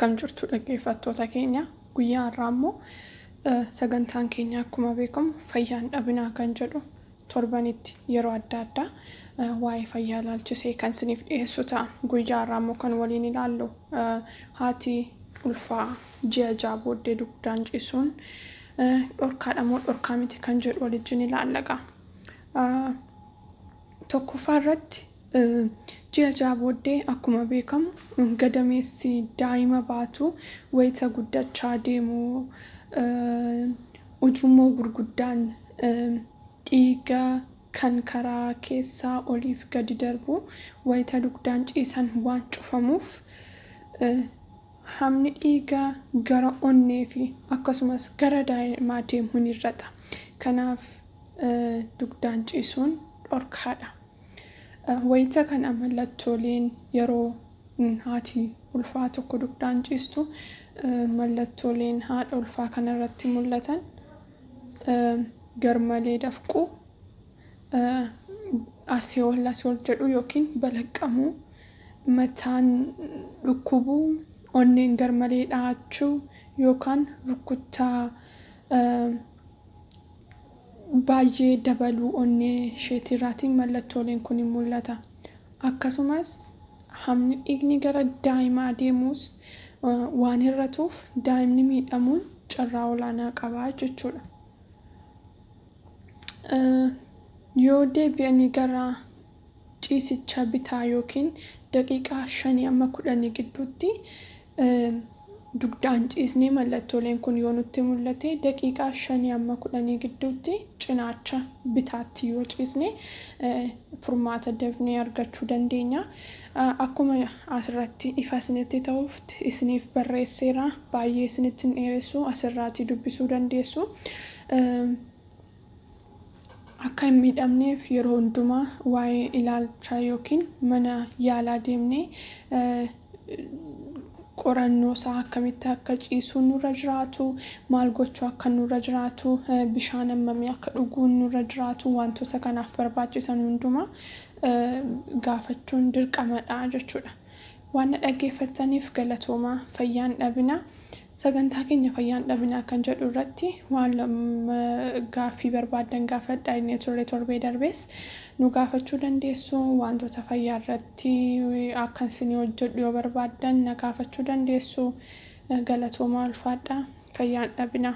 Akkam jirtu dhaggeeffattoota keenya? Guyyaa har'aa immoo sagantaan keenya akkuma beekamu fayyaan dhabinaa kan jedhu torbanitti yeroo adda addaa waa'ee fayyaa ilaalchisee kan isiniif dhiyeessu ta'a. Guyyaa har'aa immoo kan waliin ilaallu haati ulfaa ji'a 6 booddee dugdaan ciisuun dhorkaadha moo dhorkaa miti kan jedhu waliin ilaallaqa. Tokkoffaa irratti, ji'a 6 booddee akkuma beekamu gadameessi daa'ima baatu wayita guddachaa deemu ujummoo gurguddaan dhiiga kan karaa keessaa oliif gadi darbu wayita dugdaan ciisan waan cufamuuf, hamni dhiiga gara onnee fi akkasumas gara daa'imaa deemu ni hir'ata. Kanaaf dugdaan ciisuun dhorkaadha. Wayita kana mallattooleen yeroo haati ulfaa tokko dugdaan ciistu mallattooleen haadha ulfaa kanarratti mul'atan garmalee dafquu, asii ol asii ol jedhuu yookiin balaqqamuu, mataan dhukkubuu, onneen garmalee dhahachuu yookaan rukuttaa baay'ee dabaluu onnee isheetirraatiin mallattooleen kun ni mul'ata. Akkasumas hammi dhiigni gara daa'imaa deemus waan hir'atuuf daa'imni miidhamuun carraa olaanaa qaba jechuudha. Yoo deebi'anii gara ciisicha bitaa yookiin daqiiqaa 5 amma 10 gidduutti dugdaan ciisnee mallattooleen kun yoo nutti mul'ate, daqiiqaa 5 amma 10 gidduutti cinaacha bitaatti yoo ciisne furmaata dafnee argachuu dandeenya. Akkuma asirratti ifa isinitti ta'uuf isiniif barreesseera. Baay'ee isinitti hin dheeressu, asirraatii dubbisuu dandeessu. Akka hin miidhamneef yeroo hundumaa waa'ee ilaalchaa yookiin mana yaalaa deemnee qorannoo isaa, akkamitti akka ciisuun nurra jiraatu, maal gochuu akka nurra jiraatu, bishaan hammamii akka dhuguun nurra jiraatu, wantoota kanaaf barbaachisan hundumaa gaafachuun dirqamadha jechuudha. Waan na dhaggeeffattaniif galatoomaa, fayyaan dhabinaa. Sagantaa keenya fayyaan dhabinaa kan jedhu irratti waan gaaffii barbaaddan gaafadhaa inni turre, torbee darbees nu gaafachuu dandeessu. Wantoota fayyaa irratti akka isinii hojjedhu yoo barbaaddan na gaafachuu dandeessu. Galatoomaa, ulfaadhaa, fayyaan dhabinaa.